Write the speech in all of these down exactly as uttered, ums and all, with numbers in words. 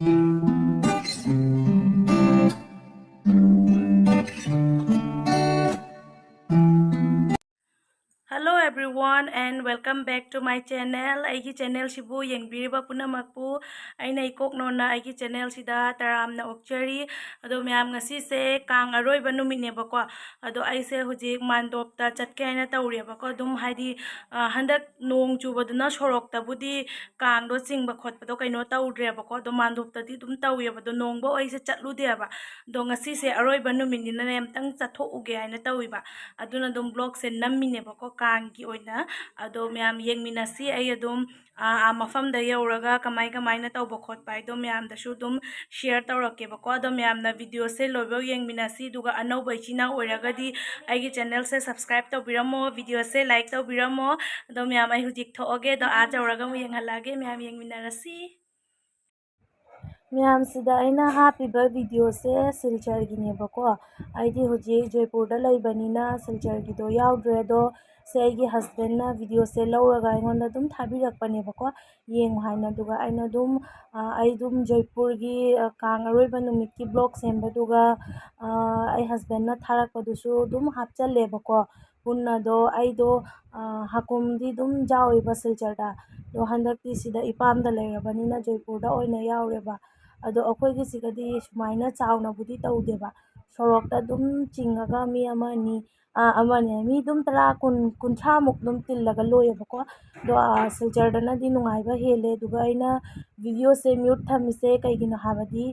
Hello everyone and welcome back to my channel. ꯑꯩꯒꯤ ꯆꯦꯅꯦꯜꯁꯤꯕꯨ ꯌꯦꯡꯕꯤꯔꯤꯕ ꯄꯨꯝꯅꯃꯛꯄꯨ ꯑꯩꯅ ꯏꯀꯣꯛꯅꯣꯟꯅ ꯑꯩꯒꯤ ꯆꯦꯅꯦꯜꯁꯤꯗ ꯇꯔꯥꯝꯅ ꯑꯣꯛꯆꯔꯤ꯫ ꯑꯗꯣ ꯃꯌꯥꯝ, ꯉꯁꯤꯁꯦ ꯀꯥꯡ ꯑꯔꯣꯏꯕ ꯅꯨꯃꯤꯠꯅꯦꯕꯀꯣ꯫ ꯑꯗꯣ ꯑꯩꯁꯦ ꯍꯧꯖꯤꯛ ꯃꯥꯟꯗꯣꯞꯇ ꯆꯠꯀꯦ ꯍꯥꯏꯅ ꯇꯧꯔꯤꯑꯕꯀꯣ꯫ ꯑꯗꯨꯝ ꯍꯥꯏꯗꯤ, ꯑ, ꯍꯟꯗꯛ ꯅꯣꯡ ꯆꯨꯕꯗꯨꯅ ꯁꯣꯔꯣꯛꯇꯕꯨꯗꯤ ꯀꯥꯡꯗꯣ ꯆꯤꯡꯕ ꯈꯣꯠꯄꯗꯣ ꯀꯩꯅꯣ ꯇꯧꯗ꯭ꯔꯦꯕꯀꯣ꯫ ꯑꯗꯣ ꯃꯥꯟꯗꯣꯞꯇꯗꯤ ꯑꯗꯨꯝ ꯇꯧꯋꯦꯕ꯫ ꯑꯗꯣ ꯅꯣꯡꯐꯧ ꯑꯩꯁꯦ ꯆꯠꯂꯨꯗꯦꯕ꯫ ꯑꯗꯣ ꯉꯁꯤꯁꯦ ꯑꯔꯣꯏꯕ ꯅꯨꯃꯤꯠꯅꯤꯅꯅꯦ, ꯑꯝꯇꯪ ꯆꯠꯊꯣꯛꯎꯒꯦ ꯍꯥꯏꯅ ꯇꯧꯋꯦꯕ꯫ ꯑꯗꯨꯅ ꯑꯗꯨꯝ ꯕ꯭ꯂꯣꯒꯁꯦ ꯅꯝꯃꯤꯅꯦꯕꯀꯣ ꯀꯥꯡꯒꯤ ꯑꯣꯏꯅ꯫ ꯑꯗꯣ ꯃꯌꯥꯝ ꯌꯦꯡꯃꯤꯟꯅꯁꯤ꯫ ꯑꯩ ꯑꯗꯨꯝ, ꯑꯥ, ꯑꯥ ꯃꯐꯝꯗ ꯌꯧꯔꯒ ꯀꯃꯥꯏ ꯀꯃꯥꯏꯅ ꯇꯧꯕ ꯈꯣꯠꯄ ꯍꯥꯏꯗꯣ ꯃꯌꯥꯝꯗꯁꯨ ꯑꯗꯨꯝ ꯁꯤꯌꯔ ꯇꯧꯔꯛꯀꯦꯕꯀꯣ꯫ ꯑꯗꯣ ꯃꯌꯥꯝꯅ ꯚꯤꯗꯤꯑꯣꯁꯦ ꯂꯣꯏꯕꯧ ꯌꯦꯡꯃꯤꯟꯅꯁꯤ꯫ ꯑꯗꯨꯒ ꯑꯅꯧꯕ ꯏꯆꯤꯟ ꯏꯅꯥꯎ ꯑꯣꯏꯔꯒꯗꯤ ꯑꯩꯒꯤ ꯆꯦꯅꯦꯜꯁꯦ ꯁꯕꯁꯀ꯭ꯔꯥꯏꯕ ꯇꯧꯕꯤꯔꯝꯃꯣ, ꯚꯤꯗꯤꯑꯣꯁꯦ ꯂꯥꯏꯛ ꯇꯧꯕꯤꯔꯝꯃꯣ꯫ ꯑꯗꯣ ꯃꯌꯥꯝ, ꯑꯩ ꯍꯧꯖꯤꯛ ꯊꯣꯛꯑꯒꯦ꯫ ꯑꯗꯣ ꯑꯥ ꯌꯧꯔꯒ ꯑꯃꯨꯛ ꯌꯦꯡꯍꯜꯂꯛꯑꯒꯦ꯫ ꯃꯌꯥꯝ ꯌꯦꯡꯃꯤꯟꯅꯔꯁꯤ꯫ ꯃꯌꯥꯝꯁꯤꯗ ꯑꯩꯅ ꯍꯥꯞꯄꯤꯕ ꯚꯤꯗꯤꯑꯣꯁꯦ ꯁꯤꯜꯆꯔꯒꯤꯅꯦꯕꯀꯣ꯫ ꯑꯩꯗꯤ ꯍꯧꯖꯤꯛ ꯖꯣꯏꯄꯨꯔꯗ ꯂꯩꯕꯅꯤꯅ ꯁꯤꯜꯆꯔꯒꯤꯗꯣ ꯌꯥꯎꯗ꯭ꯔꯦ꯫ ꯑꯗꯣ ꯁꯦ ꯑꯩꯒꯤ ꯍꯁꯕꯦꯟꯅ ꯚꯤꯗꯤꯑꯣꯁꯦ ꯂꯧꯔꯒ ꯑꯩꯉꯣꯟꯗ ꯑꯗꯨꯝ ꯊꯥꯕꯤꯔꯛꯄꯅꯦꯕꯀꯣ, ꯌꯦꯡꯉꯨ ꯍꯥꯏꯅ꯫ ꯑꯗꯨꯒ ꯑꯩꯅ ꯑꯗꯨꯝ, ꯑ, ꯑꯩ ꯑꯗꯨꯝ ꯖꯣꯏꯄꯨꯔꯒꯤ, ꯑ, ꯀꯥꯡ ꯑꯔꯣꯏꯕ ꯅꯨꯃꯤꯠꯀꯤ ꯕ꯭ꯂꯣꯒ ꯁꯦꯝꯕꯗꯨꯒ, ꯑ, ꯑꯩ ꯍꯁꯕꯦꯟꯅ ꯊꯥꯔꯛꯄꯗꯨꯁꯨ ꯑꯗꯨꯝ ꯍꯥꯞꯆꯜꯂꯦꯕꯀꯣ꯫ ꯄꯨꯟꯅ ꯑꯗꯣ ꯑꯩꯗꯣ, ꯑ, ꯍꯥꯀꯨꯝꯗꯤ ꯑꯗꯨꯝ ꯌꯥꯎꯋꯦꯕ ꯁꯤꯜꯆꯔꯗ꯫ ꯑꯗꯣ ꯍꯟꯗꯛꯇꯤ ꯁꯤꯗ ꯏꯄꯥꯝꯗ ꯂꯩꯔꯕꯅꯤꯅ ꯖꯣꯏꯄꯨꯔꯗ ꯑꯣꯏꯅ ꯌꯥꯎꯔꯦꯕ꯫ ꯑꯗꯣ ꯑꯩꯈꯣꯏꯒꯤ ꯁꯤꯒꯗꯤ ꯁꯨꯃꯥꯏꯅ ꯆꯥꯎꯅꯕꯨꯗꯤ ꯇꯧꯗꯦꯕ꯫ ꯁꯣꯔꯣꯛꯇ ꯑꯗꯨꯝ ꯆꯤꯡꯉꯒ ꯃꯤ ꯑꯃ ꯑꯅꯤ, ꯑ, ꯑꯃꯅꯦ, ꯃꯤ ꯑꯗꯨꯝ ꯇꯔꯥ, ꯀꯨꯟ, ꯀꯨꯟꯊ꯭ꯔꯥꯃꯨꯛ ꯑꯗꯨꯝ ꯇꯤꯜꯂꯒ ꯂꯣꯏꯌꯦꯕꯀꯣ꯫ ꯑꯗꯣ, ꯑ, ꯁꯤꯜꯆꯔꯗꯅꯗꯤ ꯅꯨꯡꯉꯥꯏꯕ ꯍꯦꯜꯂꯦ꯫ ꯑꯗꯨꯒ ꯑꯩꯅ ꯚꯤꯗꯤꯑꯣꯁꯦ ꯃ꯭ꯌꯨꯠ ꯊꯝꯃꯤꯁꯦ ꯀꯩꯒꯤꯅꯣ ꯍꯥꯏꯕꯗꯤ,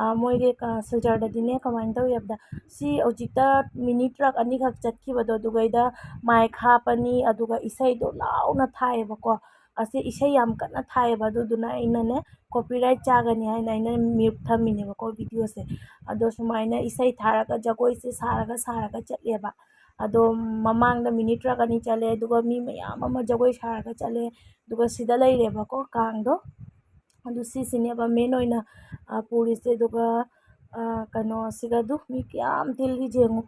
ꯑ, ꯃꯣꯏꯒꯤ, ꯑ, ꯁꯤꯜꯆꯔꯗꯗꯤꯅꯦ ꯀꯃꯥꯏꯅ ꯇꯧꯏ ꯍꯥꯏꯕꯗ, ꯁꯤ ꯍꯧꯖꯤꯛꯇ ꯃꯤꯅꯤꯠ ꯇꯔꯥ ꯑꯅꯤꯈꯛ ꯆꯠꯈꯤꯕꯗꯣ, ꯑꯗꯨꯒꯩꯗ ꯃꯥꯏꯛ ꯍꯥꯞꯄꯅꯤ, ꯑꯗꯨꯒ ꯏꯁꯩꯗꯣ ꯂꯥꯎꯅ ꯊꯥꯏꯌꯦꯕꯀꯣ꯫ ꯑꯁꯤ ꯏꯁꯩ ꯌꯥꯝ ꯀꯟꯅ ꯊꯥꯏꯌꯦꯕ, ꯑꯗꯨꯗꯨꯅ ꯑꯩꯅꯅꯦ ꯀꯣꯄꯤꯔꯥꯏꯠ ꯆꯥꯒꯅꯤ ꯍꯥꯏꯅ ꯑꯩꯅ ꯃ꯭ꯌꯨꯠ ꯊꯝꯃꯤꯅꯦꯕꯀꯣ ꯚꯤꯗꯤꯑꯣꯁꯦ꯫ ꯑꯗꯣ ꯁꯨꯃꯥꯏꯅ ꯏꯁꯩ ꯊꯥꯔꯒ ꯖꯒꯣꯏꯁꯦ ꯁꯥꯔꯒ ꯁꯥꯔꯒ ꯆꯠꯂꯦꯕ꯫ ꯑꯗꯣ ꯃꯃꯥꯡꯗ ꯃꯤꯅꯤꯠ ꯇꯔꯥ ꯑꯅꯤ ꯆꯠꯂꯦ, ꯑꯗꯨꯒ ꯃꯤ ꯃꯌꯥꯝ ꯑꯃ ꯖꯒꯣꯏ ꯁꯥꯔꯒ ꯆꯠꯂꯦ꯫ ꯑꯗꯨꯒ ꯁꯤꯗ ꯂꯩꯔꯦꯕꯀꯣ ꯀꯥꯡꯗꯣ꯫ ꯑꯗꯨ ꯁꯤꯁꯤꯅꯦꯕ ꯃꯦꯟ ꯑꯣꯏꯅ, ꯑ, ꯄꯨꯔꯤꯁꯦ꯫ ꯑꯗꯨꯒ, ꯑ, ꯀꯩꯅꯣꯁꯤꯒ ꯑꯗꯨ ꯃꯤ ꯀꯌꯥꯝ ꯇꯤꯜꯂꯤ ꯌꯦꯡꯉꯨ꯫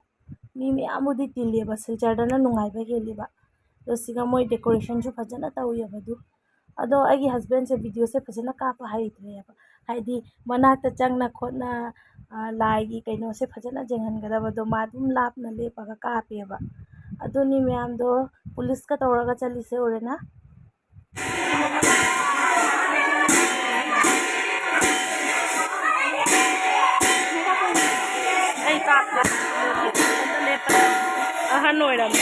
ꯃꯤ ꯃꯌꯥꯝꯕꯨꯗꯤ ꯇꯤꯜꯂꯦꯕ, ꯁꯤꯜꯆꯔꯗꯅ ꯅꯨꯡꯉꯥꯏꯕ ꯍꯦꯜꯂꯦꯕ꯫ ꯑꯗꯣ ꯁꯤꯒ ꯃꯣꯏ ꯗꯦꯀꯣꯔꯦꯁꯟꯁꯨ ꯐꯖꯅ ꯇꯧꯋꯦꯕ꯫ ꯑꯗꯨ ꯑꯗꯣ ꯑꯩꯒꯤ ꯍꯁꯕꯦꯟꯁꯦ ꯚꯤꯗꯤꯑꯣꯁꯦ ꯐꯖꯅ ꯀꯥꯞꯄ ꯍꯩꯇ꯭ꯔꯦꯕ, ꯍꯥꯏꯗꯤ ꯃꯅꯥꯛꯇ ꯆꯪꯅ ꯈꯣꯠꯅ, ꯑ, ꯂꯥꯏꯒꯤ ꯀꯩꯅꯣꯁꯦ ꯐꯖꯅ ꯌꯦꯡꯍꯟꯒꯗꯕꯗꯣ ꯃꯥ ꯑꯗꯨꯝ ꯂꯥꯞꯅ ꯂꯦꯞꯄꯒ ꯀꯥꯞꯄꯦꯕ꯫ ꯑꯗꯨꯅꯤ ꯃꯌꯥꯝꯗꯣ, ꯄꯨꯂꯤꯁꯀ ꯇꯧꯔꯒ ꯆꯠꯂꯤꯁꯦ ꯎꯔꯦꯅ꯫ ꯑꯩ ꯀꯥꯞꯇꯦ꯫ ꯑꯍꯟ ꯑꯣꯏꯔꯝꯃꯦ꯫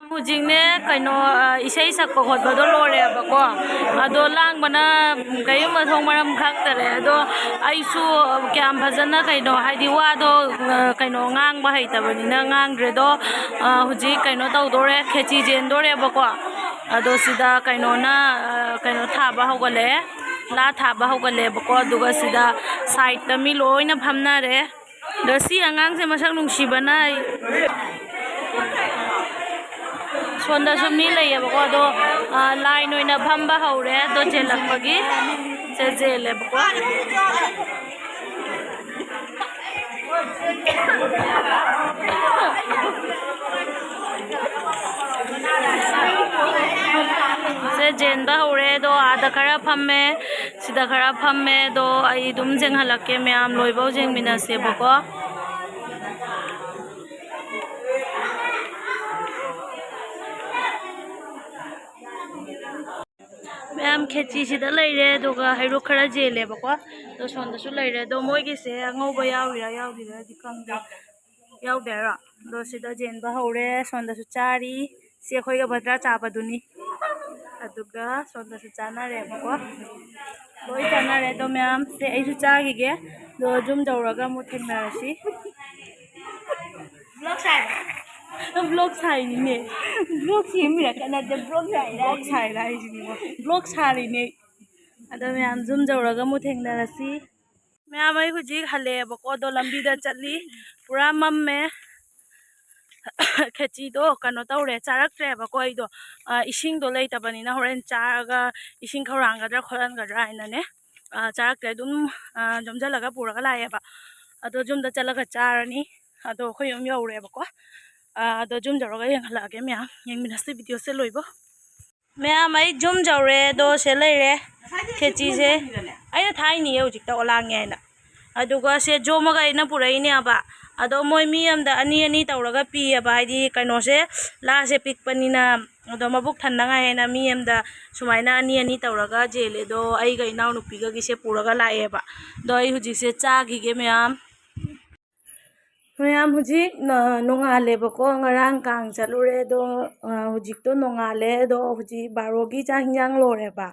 ꯍꯧꯖꯤꯛꯅꯦ, ꯀꯩꯅꯣ, ꯑ, ꯏꯁꯩ ꯁꯛꯄ ꯈꯣꯠꯄꯗꯣ ꯂꯣꯏꯔꯦꯕꯀꯣ꯫ ꯑꯗꯣ ꯂꯥꯡꯕꯅ ꯀꯔꯤꯝ ꯃꯊꯣꯡ ꯃꯔꯝ ꯈꯪꯗꯔꯦ꯫ ꯑꯗꯣ ꯑꯩꯁꯨ ꯀꯌꯥꯝ ꯐꯖꯅ, ꯀꯩꯅꯣ, ꯍꯥꯏꯗꯤ ꯋꯥꯗꯣ, ꯑ, ꯀꯩꯅꯣ, ꯉꯥꯡꯕ ꯍꯩꯇꯕꯅꯤꯅ ꯉꯥꯡꯗ꯭ꯔꯦ꯫ ꯑꯗꯣ, ꯑ, ꯍꯧꯖꯤꯛ ꯀꯩꯅꯣ ꯇꯧꯗꯣꯔꯦ, ꯈꯦꯆꯤ ꯆꯦꯟꯗꯣꯔꯦꯕꯀꯣ꯫ ꯑꯗꯣ ꯁꯤꯗ ꯀꯩꯅꯣꯅ, ꯑ, ꯀꯩꯅꯣ ꯊꯥꯕ ꯍꯧꯒꯠꯂꯛꯑꯦ, ꯂꯥ ꯊꯥꯕ ꯍꯧꯒꯠꯂꯦꯕꯀꯣ꯫ ꯑꯗꯨꯒ ꯁꯤꯗ ꯁꯥꯏꯠꯇ ꯃꯤ ꯂꯣꯏꯅ ꯐꯝꯅꯔꯦ꯫ ꯑꯗꯣ ꯁꯤ ꯑꯉꯥꯡꯁꯦ ꯃꯁꯛ ꯅꯨꯡꯁꯤꯕꯅ, ꯁꯣꯝꯗꯁꯨ ꯃꯤ ꯂꯩꯌꯦꯕꯀꯣ꯫ ꯑꯗꯣ, ꯑ, ꯂꯥꯏꯟ ꯑꯣꯏꯅ ꯐꯝꯕ ꯍꯧꯔꯦ꯫ ꯑꯗꯣ ꯆꯦꯜꯂꯛꯄꯒꯤ ꯁꯦ ꯆꯦꯜꯂꯦꯕꯀꯣ꯫ ꯌꯦꯟꯕ ꯍꯧꯔꯦ ꯑꯗꯣ, ꯑꯥꯗ ꯈꯔ ꯐꯝꯃꯦ, ꯁꯤꯗ ꯈꯔ ꯐꯝꯃꯦ ꯑꯗꯣ, ꯑꯩ ꯑꯗꯨꯝ ꯌꯦꯡꯍꯜꯂꯛꯀꯦ, ꯃꯌꯥꯝ ꯂꯣꯏꯐꯧ ꯌꯦꯡꯃꯤꯟꯅꯁꯦꯕꯀꯣ꯫ ꯃꯌꯥꯝ ꯈꯦꯆꯤꯁꯤꯗ ꯂꯩꯔꯦ, ꯑꯗꯨꯒ ꯍꯩꯔꯨꯛ ꯈꯔ ꯌꯦꯜꯂꯦꯕꯀꯣ꯫ ꯑꯗꯣ ꯁꯣꯝꯗꯁꯨ ꯂꯩꯔꯦ꯫ ꯑꯗꯣ ꯃꯣꯏꯒꯤꯁꯦ ꯑꯉꯧꯕ ꯌꯥꯎꯔꯤꯔꯥ ꯌꯥꯎꯗ꯭ꯔꯤꯔꯥꯗꯤ ꯈꯪꯗꯦ꯫ ꯌꯥꯎꯗꯦ ꯍꯥꯏꯔꯣ? ꯑꯗꯣ ꯁꯤꯗ ꯌꯦꯟꯕ ꯍꯧꯔꯦ꯫ ꯁꯣꯝꯗꯁꯨ ꯆꯥꯔꯤ꯫ ꯁꯤ ꯑꯩꯈꯣꯏꯒ ꯕꯇ꯭ꯔꯥ ꯆꯥꯕꯗꯨꯅꯤ꯫ ꯑꯗꯨꯒ ꯁꯣꯝꯗꯁꯨ ꯆꯥꯅꯔꯦꯕꯀꯣ꯫ ꯂꯣꯏ ꯆꯥꯅꯔꯦ꯫ ꯑꯗꯣ ꯃꯌꯥꯝꯁꯦ ꯑꯩꯁꯨ ꯆꯥꯈꯤꯒꯦ꯫ ꯑꯗꯣ ꯌꯨꯝ ꯌꯧꯔꯒ ꯑꯃꯨꯛ ꯊꯦꯡꯅꯔꯁꯤ꯫ Vlog ꯁꯥꯏꯔꯣ? Vlog ꯁꯥꯏꯅꯤꯅꯦ꯫ Vlog ꯁꯦꯝꯃꯤꯔ ꯀꯅꯥꯗ vlog ꯁꯥꯏꯔ? Vlog ꯁꯥꯏꯔ ꯍꯥꯏꯁꯤꯅꯤꯀꯣ꯫ Vlog ꯁꯥꯔꯤꯅꯦ꯫ ꯑꯗꯣ ꯃꯌꯥꯝ ꯌꯨꯝ ꯌꯧꯔꯒ ꯑꯃꯨꯛ ꯊꯦꯡꯅꯔꯁꯤ꯫ ꯃꯌꯥꯝ, ꯑꯩ ꯍꯧꯖꯤꯛ ꯍꯜꯂꯛꯑꯦꯕꯀꯣ, ꯑꯗꯣ ꯂꯝꯕꯤꯗ ꯆꯠꯂꯤ꯫ ꯄꯨꯔꯥ ꯃꯝꯃꯦ꯫ ꯈꯦꯆꯤꯗꯣ ꯀꯩꯅꯣ ꯇꯧꯔꯦ, ꯆꯥꯔꯛꯇ꯭ꯔꯦꯕꯀꯣ ꯑꯩꯗꯣ꯫ ꯑ, ꯏꯁꯤꯡꯗꯣ ꯂꯩꯇꯕꯅꯤꯅ ꯍꯣꯔꯦꯟ ꯆꯥꯔꯒ ꯏꯁꯤꯡ ꯈꯧꯔꯥꯡꯒꯗ꯭ꯔꯥ ꯈꯣꯠꯍꯟꯒꯗ꯭ꯔꯥ ꯍꯥꯏꯅꯅꯦ, ꯑ, ꯆꯥꯔꯛꯇ꯭ꯔꯦ꯫ ꯑꯗꯨꯝ, ꯑ, ꯌꯣꯝꯁꯤꯜꯂꯒ ꯄꯨꯔꯒ ꯂꯥꯛꯑꯦꯕ꯫ ꯑꯗꯣ ꯌꯨꯝꯗ ꯆꯠꯂꯒ ꯆꯥꯔꯅꯤ꯫ ꯑꯗꯣ ꯑꯩꯈꯣꯏ ꯌꯨꯝ ꯌꯧꯔꯦꯕꯀꯣ꯫ ꯑ, ꯑꯗꯣ ꯌꯨꯝ ꯌꯧꯔꯒ ꯌꯦꯡꯍꯜꯂꯛꯑꯒꯦ ꯃꯌꯥꯝ꯫ ꯌꯦꯡꯃꯤꯟꯅꯁꯤ ꯚꯤꯗꯤꯑꯣꯁꯦ ꯂꯣꯏꯕꯧ꯫ ꯃꯌꯥꯝ, ꯑꯩ ꯌꯨꯝ ꯌꯧꯔꯦ꯫ ꯑꯗꯣ ꯁꯦ ꯂꯩꯔꯦ ꯈꯦꯆꯤꯁꯦ꯫ ꯑꯩꯅ ꯊꯥꯏꯅꯤꯌꯦ ꯍꯧꯖꯤꯛꯇ ꯑꯣꯂꯥꯡꯉꯦ ꯍꯥꯏꯅ꯫ ꯑꯗꯨꯒ ꯁꯦ ꯌꯣꯝꯃꯒ ꯑꯩꯅ ꯄꯨꯔꯛꯏꯅꯦꯕ꯫ ꯑꯗꯣ ꯃꯣꯏ ꯃꯤ ꯑꯃꯗ ꯑꯅꯤ ꯑꯅꯤ ꯇꯧꯔꯒ ꯄꯤꯌꯦꯕ, ꯍꯥꯏꯗꯤ ꯀꯩꯅꯣꯁꯦ, ꯂꯥꯁꯦ ꯄꯤꯛꯄꯅꯤꯅ꯫ ꯑꯗꯣ ꯃꯕꯨꯛ ꯊꯟꯅꯉꯥꯏ ꯍꯥꯏꯅ ꯃꯤ ꯑꯃꯗ ꯁꯨꯃꯥꯏꯅ ꯑꯅꯤ ꯑꯅꯤ ꯇꯧꯔꯒ ꯌꯦꯜꯂꯦ꯫ ꯑꯗꯣ ꯑꯩꯒ ꯏꯅꯥꯎꯅꯨꯄꯤꯒꯒꯤꯁꯦ ꯄꯨꯔꯒ ꯂꯥꯛꯑꯦꯕ꯫ ꯑꯗꯣ ꯑꯩ ꯍꯧꯖꯤꯛꯁꯦ ꯆꯥꯈꯤꯒꯦ ꯃꯌꯥꯝ꯫ ꯃꯌꯥꯝ, ꯍꯧꯖꯤꯛ ꯅ-, ꯅꯣꯡꯉꯥꯜꯂꯦꯕꯀꯣ꯫ ꯉꯔꯥꯡ ꯀꯥꯡ ꯆꯠꯂꯨꯔꯦ, ꯑꯗꯣ, ꯑ, ꯍꯧꯖꯤꯛꯇꯣ ꯅꯣꯡꯉꯥꯜꯂꯦ꯫ ꯑꯗꯣ ꯍꯧꯖꯤꯛ ꯕꯥꯔꯣꯒꯤ ꯆꯥꯛ ꯍꯤꯟꯖꯥꯡ ꯂꯣꯏꯔꯦꯕ꯫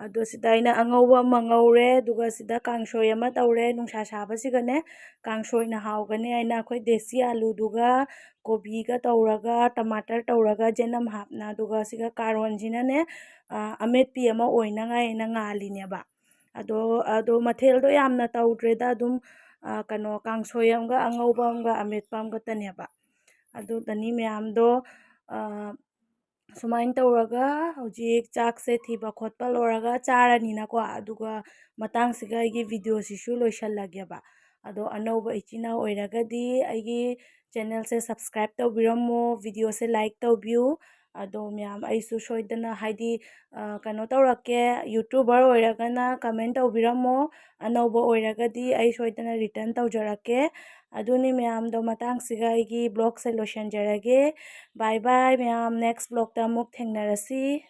ꯑꯗꯣ ꯁꯤꯗ ꯑꯩꯅ ꯑꯉꯧꯕ ꯑꯃ ꯉꯧꯔꯦ, ꯑꯗꯨꯒ ꯁꯤꯗ ꯀꯥꯡꯁꯣꯏ ꯑꯃ ꯇꯧꯔꯦ꯫ ꯅꯨꯡꯁꯥ ꯁꯥꯕꯁꯤꯒꯅꯦ, ꯀꯥꯡꯁꯣꯏꯅ ꯍꯥꯎꯒꯅꯤ ꯍꯥꯏꯅ ꯑꯩꯈꯣꯏ ꯗꯦꯁꯤ ꯑꯂꯨꯗꯨꯒ ꯀꯣꯕꯤꯒ ꯇꯧꯔꯒ, ꯇꯃꯥꯇꯔ ꯇꯧꯔꯒ, ꯆꯅꯝ ꯍꯥꯞꯅ, ꯑꯗꯨꯒ ꯁꯤꯒ ꯀꯥꯔꯣꯟꯁꯤꯅꯅꯦ, ꯑ, ꯑꯃꯦꯠꯄꯤ ꯑꯃ ꯑꯣꯏꯅꯉꯥꯏ ꯍꯥꯏꯅ ꯉꯥꯜꯂꯤꯅꯦꯕ꯫ ꯑꯗꯣ, ꯑꯗꯣ ꯃꯊꯦꯜꯗꯣ ꯌꯥꯝꯅ ꯇꯧꯗ꯭ꯔꯦꯗ, ꯑꯗꯨꯝ, ꯑ, ꯀꯩꯅꯣ, ꯀꯥꯡꯁꯣꯏ ꯑꯃꯒ, ꯑꯉꯧꯕ ꯑꯃꯒ, ꯑꯃꯦꯠꯄ ꯑꯃꯒꯇꯅꯦꯕ꯫ ꯑꯗꯨꯗꯅꯤ ꯃꯌꯥꯝꯗꯣ, ꯑ, ꯁꯨꯃꯥꯏꯅ ꯇꯧꯔꯒ ꯍꯧꯖꯤꯛ ꯆꯥꯛꯁꯦ ꯊꯤꯕ ꯈꯣꯠꯄ ꯂꯣꯏꯔꯒ ꯆꯥꯔꯅꯤꯅꯀꯣ꯫ ꯑꯗꯨꯒ ꯃꯇꯥꯡꯁꯤꯒ ꯑꯩꯒꯤ ꯚꯤꯗꯤꯑꯣꯁꯤꯁꯨ ꯂꯣꯏꯁꯜꯂꯒꯦꯕ꯫ ꯑꯗꯣ ꯑꯅꯧꯕ ꯏꯆꯤꯟ ꯏꯅꯥꯎ ꯑꯣꯏꯔꯒꯗꯤ ꯑꯩꯒꯤ ꯆꯦꯅꯦꯜꯁꯦ subscribe ꯇꯧꯕꯤꯔꯝꯃꯣ, ꯚꯤꯗꯤꯑꯣꯁꯦ like ꯇꯧꯕꯤꯌꯨ꯫ ꯑꯗꯣ ꯃꯌꯥꯝ, ꯑꯩꯁꯨ ꯁꯣꯏꯗꯅ, ꯍꯥꯏꯗꯤ, ꯑ, ꯀꯩꯅꯣ ꯇꯧꯔꯛꯀꯦ, YouTuber ꯑꯣꯏꯔꯒꯅ comment ꯇꯧꯕꯤꯔꯝꯃꯣ, ꯑꯅꯧꯕ ꯑꯣꯏꯔꯒꯗꯤ ꯑꯩ ꯁꯣꯏꯗꯅ return ꯇꯧꯖꯔꯛꯀꯦ꯫ ꯑꯗꯨꯅꯤ ꯃꯌꯥꯝꯗꯣ, ꯃꯇꯥꯡꯁꯤꯒ ꯑꯩꯒꯤ vlogꯁꯦ ꯂꯣꯏꯁꯤꯟꯖꯔꯒꯦ꯫ Bye bye ꯃꯌꯥꯝ, next vlogꯇ ꯑꯃꯨꯛ ꯊꯦꯡꯅꯔꯁꯤ꯫